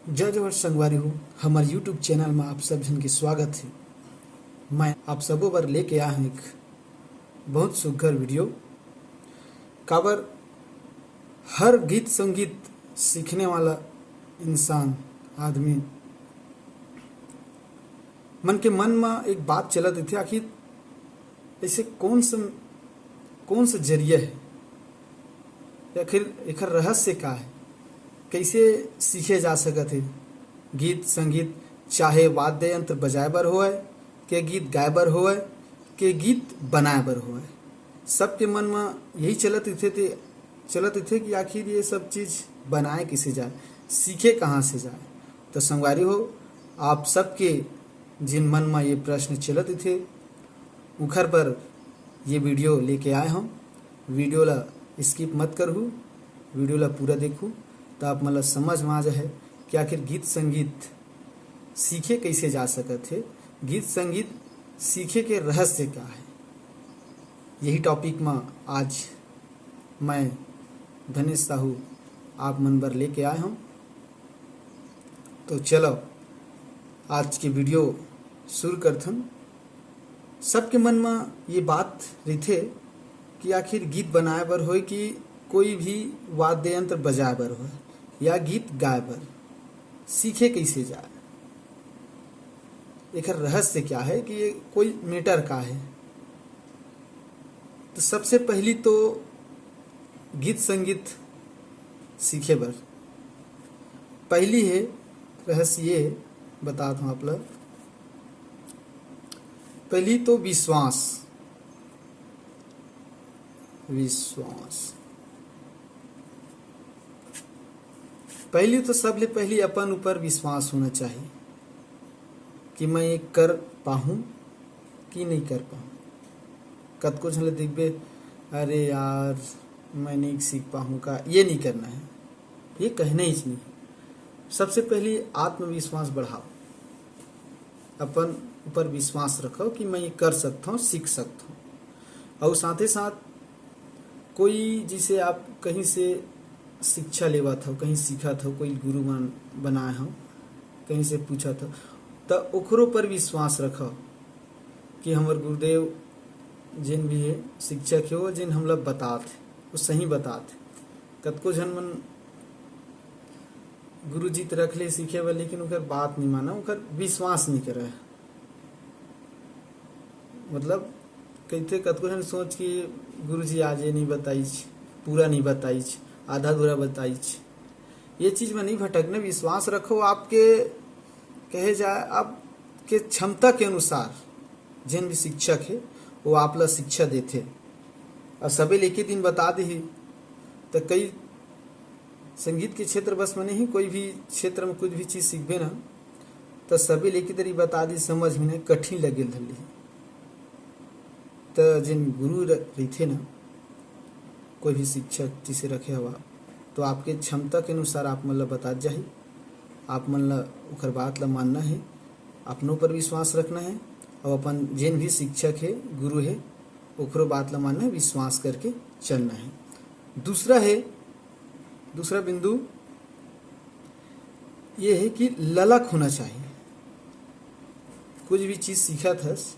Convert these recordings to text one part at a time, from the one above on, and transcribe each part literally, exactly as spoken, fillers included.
जय जोहार संगवारी हो, हमर YouTube चैनल में आप सब झन के स्वागत है। मैं आप सबो बर लेके आए हूँ एक बहुत सुघर वीडियो। काबर हर गीत संगीत सीखने वाला इंसान, आदमी मन के मन में एक बात चलत रहिथे, आखिर ऐसे कौन सा, कौन सा जरिया है, या फिर एकर रहस्य का है, कैसे सीखे जा सकत है गीत संगीत, चाहे वाद्य यंत्र बजाए बर होय, के गीत गाए बर होय, के गीत बनाए बर होय। सबके मन में यही चलत रहिथे, ते चलत रहिथे कि आखिर ये सब चीज बनाए किसे जाए, सीखे कहाँ से जाए। तो संगवारी हो, आप सबके जिन मन में ये प्रश्न चलत रहिथे, उखर पर ये वीडियो लेके आए हूँ। वीडियो ला स्किप मत करहू, वीडियो ला पूरा देखू, तो आप मन ला समझ में आ जाए कि आखिर गीत संगीत सीखे कैसे जा सकत है, गीत संगीत सीखे के रहस्य का है। यही टॉपिक में आज मैं, धनेश साहू, आप मन बर लेके आए हूँ। तो चलो, आज के वीडियो शुरू करथन। सबके मन में ये बात रहिथे कि आखिर गीत बनाए बर होय कि कोई भी वाद्य यंत्र बजाए बर होय या गीत गाए बर, सीखे कैसे जाए, एकर रहस्य क्या है कि ये कोई मैटर का है। तो सबसे पहली तो गीत संगीत सीखे बर पहली है रहस्य ये बतात हूँ आप ला। पहली तो विश्वास, विश्वास। पहली तो सबले पहली अपन ऊपर विश्वास होना चाहिए कि मैं ये कर पाहूँ कि नहीं कर पाहूँ। कतको झन ल देखबे, "अरे यार, मैं नहीं सीख पाहूँ का," ये नहीं करना है, ये कहना ही नहीं। सबसे पहली आत्मविश्वास बढ़ाओ, अपन ऊपर विश्वास रखो कि मैं ये कर सकता हूँ, सीख सकता हूँ। और साथ ही साथ कोई जिसे आप कहीं से शिक्षा लेवत हो, कहीं सीखत हो, कोई गुरु मन बनाए हो, कहीं से पूछत हो, त ओकरो पर विश्वास रखो कि हमर गुरुदेव जिन भी है शिक्षक है, वो जिन हमला बतात है, वो सही बतात है। कतको झन मन गुरु जी त रख ले सीखे बर, लेकिन ओकर बात नहीं माना, ओकर विश्वास नहीं करे। मतलब, कहिथे कतको झन सोच कि गुरु जी आज ये नहीं बताइच, पूरा नहीं बताइच, आधा अधूरा बताइच। ये चीज में नहीं भटकना, विश्वास रखो। आपके कहे जाए, आपके क्षमता के अनुसार जेन भी शिक्षक है, वो आप ला शिक्षा देथे। और सबे लेके दिन बता दे ही, तो कई संगीत के क्षेत्र बस में नहीं, कोई भी क्षेत्र में कुछ भी चीज सीखबे ना, तो सबे लेके तरी बता दी, समझ में नहीं, कठिन लगे धर ली। तो जिन गुरु र-, रहिथे ना, कोई भी शिक्षक जिसे रखे हवा, तो आपके क्षमता के अनुसार आप मन ला बतात जाही। आप मन ला ओकर बात ला मानना है, अपनों पर विश्वास रखना है, और अपन जेन भी शिक्षक है, गुरु है, ओकरो बात ला मानना है, विश्वास करके चलना है। दूसरा है, दूसरा बिंदु ये है कि ललक होना चाहिए। कुछ भी चीज सीखत हस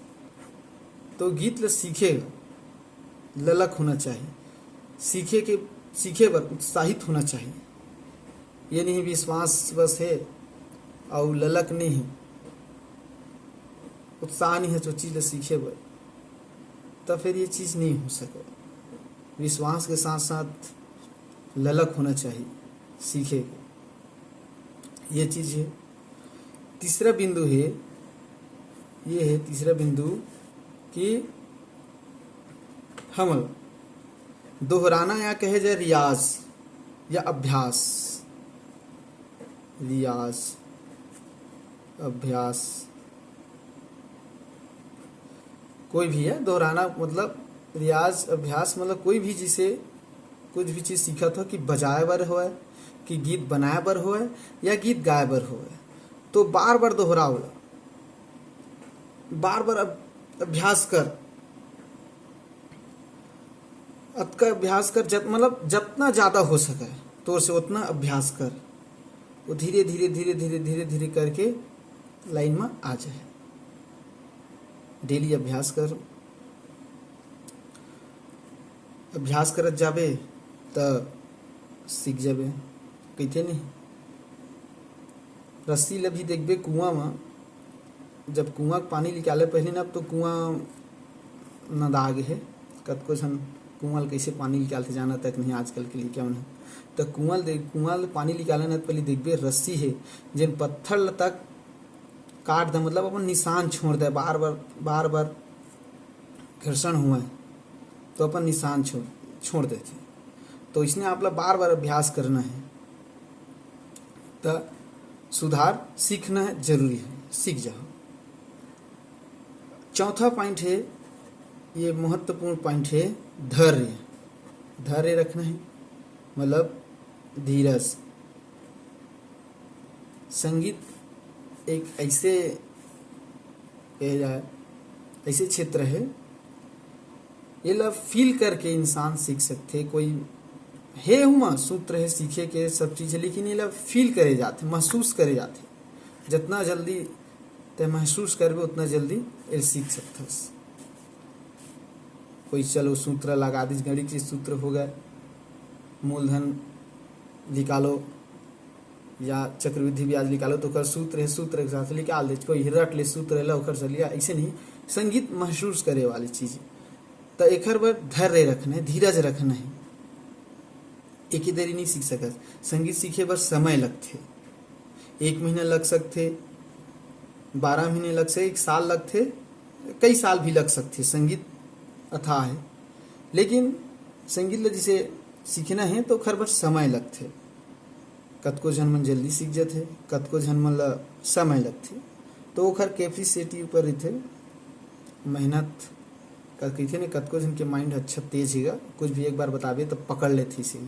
तो गीत ल सीखे ललक होना चाहिए, सीखे के, सीखे बर उत्साहित होना चाहिए। ये नहीं विश्वास बस है और ललक नहीं है, उत्साह नहीं है जो चीज ल सीखे बर, तो फिर ये चीज नहीं हो सके। विश्वास के साथ साथ ललक होना चाहिए सीखे के, ये चीज है। तीसरा बिंदु है, ये है तीसरा बिंदु कि हम दोहराना या कहे जाए रियाज या अभ्यास, रियाज, अभ्यास, कोई भी है दोहराना, मतलब रियाज अभ्यास, मतलब कोई भी जिसे कुछ भी चीज सीखत हो कि बजाए बर होय, कि गीत बनाए बर होय या गीत गाए बर होय, तो बार बार दोहराओ ला, बार बार अब-, अभ्यास कर। अतका अभ्यास कर, जत-, मतलब जतना ज्यादा हो सके तोर से उतना अभ्यास कर। वो धीरे धीरे धीरे धीरे धीरे धीरे करके लाइन में आ जाए। डेली अभ्यास कर, अभ्यास करत जाबे त सीख जाबे। कहिथे नहीं, रस्सी ल भी देखबे कुआं म, जब कुआं के पानी निकाले पहली ना, अब तो कुआं नंदा गे हे। कतको झन कुआं ल कइसे पानी निकालथे जाना तक नहीं आजकल के लइका मन ह। त कुआं ल दे-, कुआं ल पानी निकाले ना, पहली देखबे रस्सी हे, जेन पत्थर ल तक काट दे, मतलब अपन निशान छोड़ दे, बार बार, बार बार घर्षण हुआ है तो अपन निशान छोड़, छोड़ देथे। तो इसने आप ला बार बार अभ्यास करना है। त सुधार सीखना है, जरूरी है, सीख जाओ। चौथा पॉइंट है, ये महत्वपूर्ण पॉइंट है, धैर्य। धैर्य रखना है, मतलब धीरज। संगीत एक ऐसे, कहे जाए, ऐसे क्षेत्र है, ये ला फील करके इंसान सीख सकथे। कोई हे हुआ सूत्र है सीखे के, सब चीज है, लेकिन ये ला फील करे जाथे, महसूस करे जाथे। जितना जल्दी ते महसूस करबे, उतना जल्दी ये सीख सकथस। कोई चलो सूत्र लगा दिस, गणित के सूत्र हो गए, मूलधन निकालो या चक्रवृद्धि ब्याज निकालो, तो ओकर सूत्र है, सूत्र के साथ निकाल दे। कोई रट ले सूत्र ला, ओकर से लिया, ऐसे नहीं। संगीत महसूस करे वाली चीज, तो एकर बर धैर्य रखना है, धीरज रखना है। एक ही देरी नहीं सीख सकत। संगीत सीखे बर समय लगथे, एक महीना लग सकथे, बारह महीने लग सकथे, एक साल लगथे, कई साल भी लग सकथे। संगीत अथाह है, लेकिन संगीत ल जिसे सीखना है तो ओखर बर समय लगथे। कतको झन मन जल्दी सीख जथे, कतको झन मन ल समय लगथे, तो ओखर कैपेसिटी ऊपर रहिथे। मेहनत का कहिथे ने, कतको झन के माइंड अच्छा तेज हेगा, कुछ भी एक बार बताबे तो पकड़ लेथे इसे।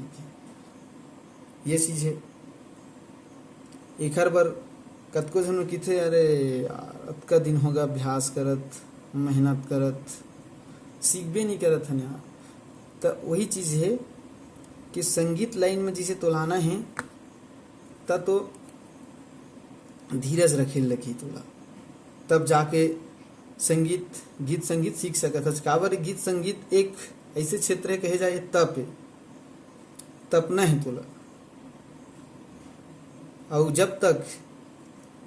ये चीज है। एखर बर कतको झन किथे, "अरे यार, अतका दिन होगा अभ्यास करत, मेहनत करत, सीखबे नहीं करत हन यार।" त वही चीज है कि संगीत लाइन में जिसे तोलाना है, त तो धीरज रखे लगही तोला, तब जाके संगीत, गीत संगीत सीख सकत हस। काबर गीत संगीत एक ऐसे क्षेत्र है, कहे जाए, तप है, तपना है तोला। अउ जब तक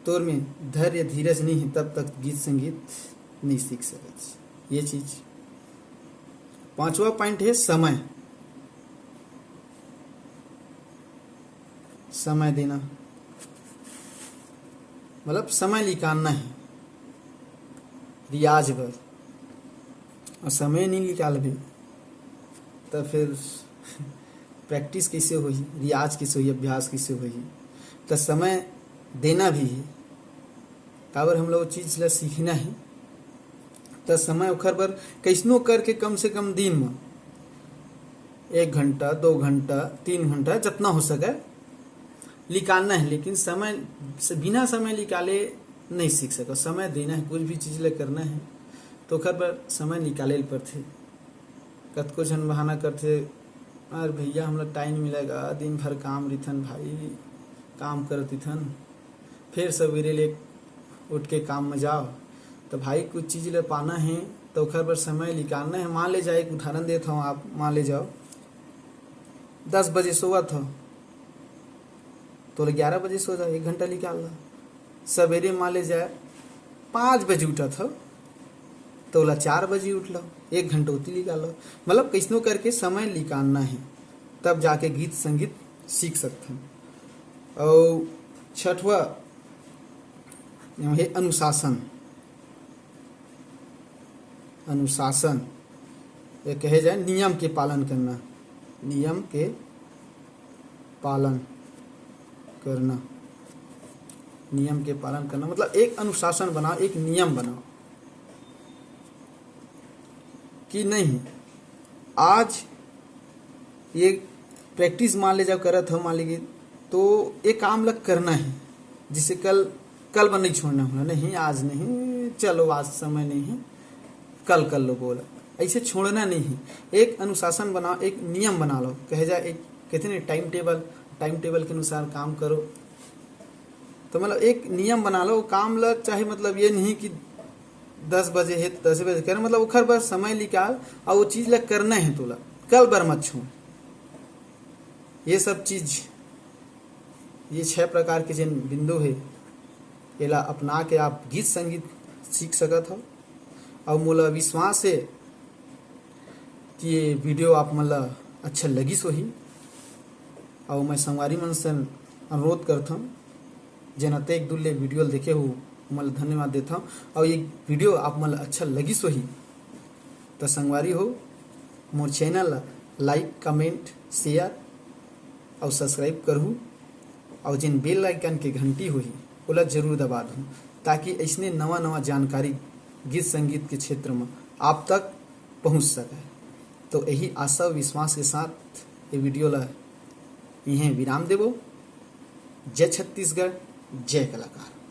तोर में धैर्य धीरज नहीं है, तब तक गीत संगीत नहीं सीख सकत। ये चीज। पांचवा पॉइंट है समय। समय देना, मतलब समय निकालना है रियाज बर, और समय नहीं निकालबे त फिर प्रैक्टिस कैसे होही, रियाज कैसे होही, अभ्यास कैसे होही? त समय देना भी है। काबर हमला वो चीज ला सीखना है, त समय ओखर बर कैसनो करके कम से कम दिन में एक घंटा, दो घंटा, तीन घंटा, जितना हो सके निकालना है। लेकिन समय से, बिना समय निकाले नहीं सीख सको। समय देना है, कुछ भी चीज ला करना है तो ओखर बर समय निकाले ल पड़थे। कतको झन बहाना करथे, "अरे भैया, हमला टाइम मिलेगा, दिन भर काम रिथन भाई, काम करत रिथन, फिर सवेरे ले उठ के काम में जाओ।" तो भाई, कुछ चीज ले पाना है तो ओखर बर समय निकालना है। मान ले जाए, एक उदाहरण देत हूँ, आप मान ले जाओ, दस बजे सोवत हो, तोला ग्यारह बजे सो जा, एक घंटा निकाल ला। सवेरे मान ले जाए पाँच बजे उठत हो, तोला चार बजे उठ लो, एक घंटा उती निकाल लो। मतलब कैसनो करके समय निकालना है, तब जाके गीत संगीत सीख सकते हैं। और छठवा है अनुशासन। अनुशासन, ये कहे जाए नियम के पालन करना, नियम के पालन करना, नियम के पालन करना, मतलब एक अनुशासन बनाओ, एक नियम बनाओ कि नहीं, आज ये प्रैक्टिस मान ले जाओ करत हो, मान लीजिए, तो ये काम ला करना है, जिसे कल, कल बर नहीं छोड़ना होना, नहीं, आज नहीं, चलो, आज समय नहीं है, कल कर लो, बोला, ऐसे छोड़ना नहीं है। एक अनुशासन बनाओ, एक नियम बना लो, कहे जाए, एक कहते नहीं, टाइम टेबल, टाइम टेबल के अनुसार काम करो। तो मतलब एक नियम बना लो काम ला, चाहे मतलब ये नहीं कि दस बजे हे तो दस बजे कर, मतलब ओखर बर समय निकाल, अउ वो चीज ला करना हे तोला, कल बर मत छोड़। ये सब चीज, ये छह प्रकार के जेन बिंदु हे, एला अपना के आप गीत संगीत सीख सकत हो। अउ मोला विश्वास हे कि ये वीडियो आप मन ला अच्छा लगिस होही। अउ मैं संगवारी मन से अनुरोध करथौं, जेन अतेक दूर ले वीडियो ल देखे हो, ओमन ला धन्यवाद देथौं। अउ ये वीडियो आप मन ला अच्छा लगिस होही, त संगवारी हो, मोर चैनल ला like, comment, share अउ subscribe करहू, अउ जेन bell icon के घंटी होही, ओला जरूर दबा दहू, ताकि अइसने नवा-नवा जानकारी गीत संगीत के क्षेत्र म आप तक पहुंच सके। तो यही आशा अउ विश्वास के साथ ये वीडियो ला इहें विराम देबो। जय छत्तीसगढ़, जय कलाकार।